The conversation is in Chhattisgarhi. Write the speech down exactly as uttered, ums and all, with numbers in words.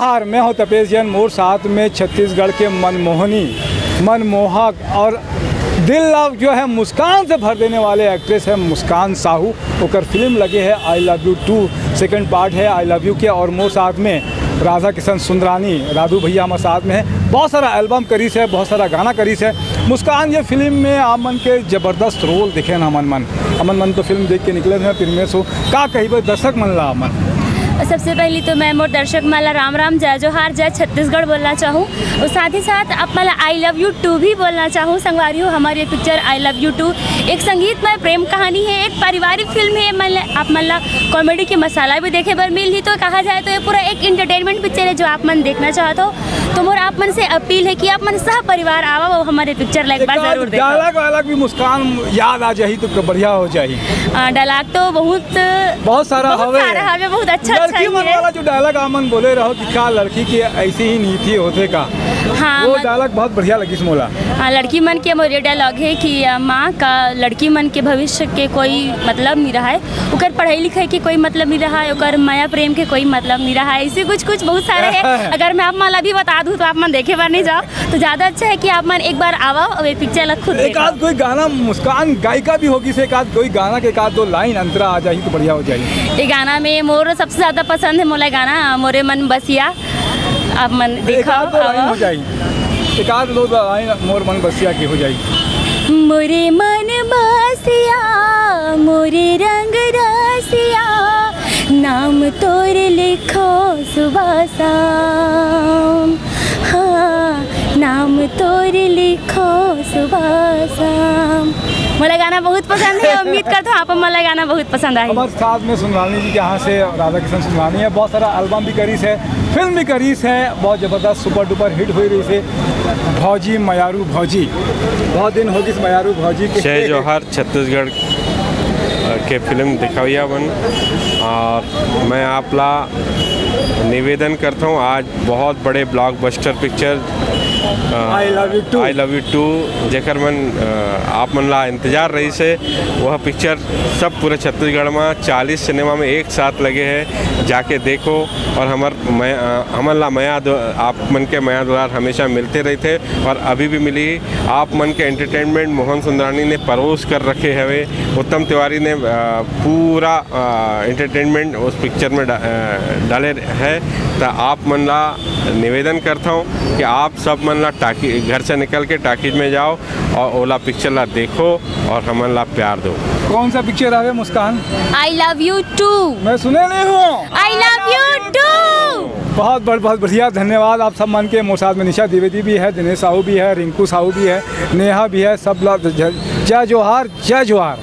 और मैं हूं तपेश जैन, मोर साथ में छत्तीसगढ़ के मनमोहनी, मनमोहक और दिल ला जो है मुस्कान से भर देने वाले एक्ट्रेस है मुस्कान साहू। ओकर फिल्म लगे है I Love You Two, second part है I Love You के। और मोर साथ में राधा किशन सुंदरानी, राधू भैया हमर साथ में है। बहुत सारा एल्बम करिस है, बहुत सारा गाना करिस है। मुस्कान, ये फिल्म में आप मन के जबरदस्त रोल देखे ना हमन मन। हमन मन तो फिल्म देख के निकले हैं प्रीमियर शो। का कहिबे दर्शक मन ला हमन? सबसे पहली तो मैं मोर दर्शक मन ला राम राम, जय जोहार, जय छत्तीसगढ़ बोलना चाहूँ। और साथ ही साथ आप मन ला I Love You Two भी बोलना चाहूँ। संगवारी हो, हमर ये picture I Love You Two एक संगीतमय प्रेम कहानी है, एक पारिवारिक फिल्म है। मन ला, आप मन ला कॉमेडी के मसाला भी देखे बर मिलही। तो कहा जाए तो ये पूरा एक एंटरटेनमेंट पिक्चर है जो आप मन देखना चाहत हो। तो मोर आप मन से अपील है कि आप मन सह परिवार आवा और हमारे पिक्चर ला एक एक बार आध जरूर देखो। डायलॉग वायलॉग भी मुस्कान याद आ जाही तो बढ़िया हो जाही। आ, डायलॉग तो बहुत बहुत सारा बहुत हवे। सारा हवे, बहुत अच्छा अच्छा लड़की ही मन है। वाला जो डायलॉग आप मन बोले रहो कि का लड़की के ऐसी ही नीति होथे का, हाँ, वो मत- डायलॉग बहुत बढ़िया लगिस मोला। हाँ, लड़की मन के मोर ये डायलॉग है कि, आ, माँ का लड़की मन के भविष्य के कोई मतलब नहीं रहा है, ओकर पढ़ाई लिखाई के कोई मतलब नहीं रहा है, ओकर माया प्रेम के कोई मतलब नहीं रहा है। ऐसे कुछ कुछ बहुत सारे हैं। अगर मैं आप मन ला भी बता दूँ तो आप मन देखे बर नहीं जाओ, तो ज़्यादा अच्छा है कि आप मन एक बार आवा और ये पिक्चर ला खुद एक देखा। आध कोई गाना, मुस्कान गायिका भी होगी से एक आध कोई गाना के एक आध दो लाइन अंतरा आ जाही तो बढ़िया हो जाही। ये गाना में मोर सबसे ज़्यादा पसंद है मोला गाना मोरे मन बसिया। आप मन एक देखा आध दो लाइन आवा। हो जाही, एक आध दो लाइन मोर मन बसिया की हो जाही। मोरे मन बसिया, मोरे रंग रसिया, नाम तोर लिखो सुबह शाम। हाँ, नाम तोर लिखो सुबह शाम। मोला गाना बहुत पसंद है, उम्मीद करता हूँ आप मोला गाना बहुत पसंद आही। हमारे साथ में सुंदरानी जी के यहाँ से राधा किशन सुंदरानी है, बहुत सारा एल्बम भी करिस है, फिल्म भी करिस है, बहुत जबरदस्त सुपर डुपर हिट हुई रहिस है भौजी मयारू भौजी। बहुत दिन होगिस मयारू भौजी के। जय जोहार, छत्तीसगढ़ के फिल्म दिखावैया मन, और मैं आप ला निवेदन करता हूँ, आज बहुत बड़े blockbuster picture, uh, I Love You Two। I Love You Two, जेकर मन, अ, आप मन ला इंतजार रहिस हे, वह पिक्चर सब पूरे छत्तीसगढ़ में चालीस सिनेमा में एक साथ लगे है, जाके देखो। और हमर मैं, अ, हमन ला मया दु-, आप मन के मया दुलार हमेशा मिलते रहिथे और अभी भी मिली। आप मन के एंटरटेनमेंट मोहन सुंदरानी ने परोस कर रखे हवे, उत्तम तिवारी ने, अ, पूरा, अ, एंटरटेनमेंट उस पिक्चर में डा-, अ, डाले है। तो आप मन ला निवेदन करता हूँ कि आप सब मन ला टाकी, घर से निकल के टाकीज में जाओ और ओला पिक्चर ला देखो और हमन ला प्यार दो। कौन सा पिक्चर आवे मुस्कान? I Love You Two। मैं सुने नहीं हूँ। I Love You Two। बहुत बहुत बहुत बढ़िया, धन्यवाद आप सब मन के। मोर साथ में निशा द्विवेदी भी है, दिनेश साहू भी है, रिंकू साहू भी है, नेहा भी है, सब ला ज-, जय जोहार, जय जोहार।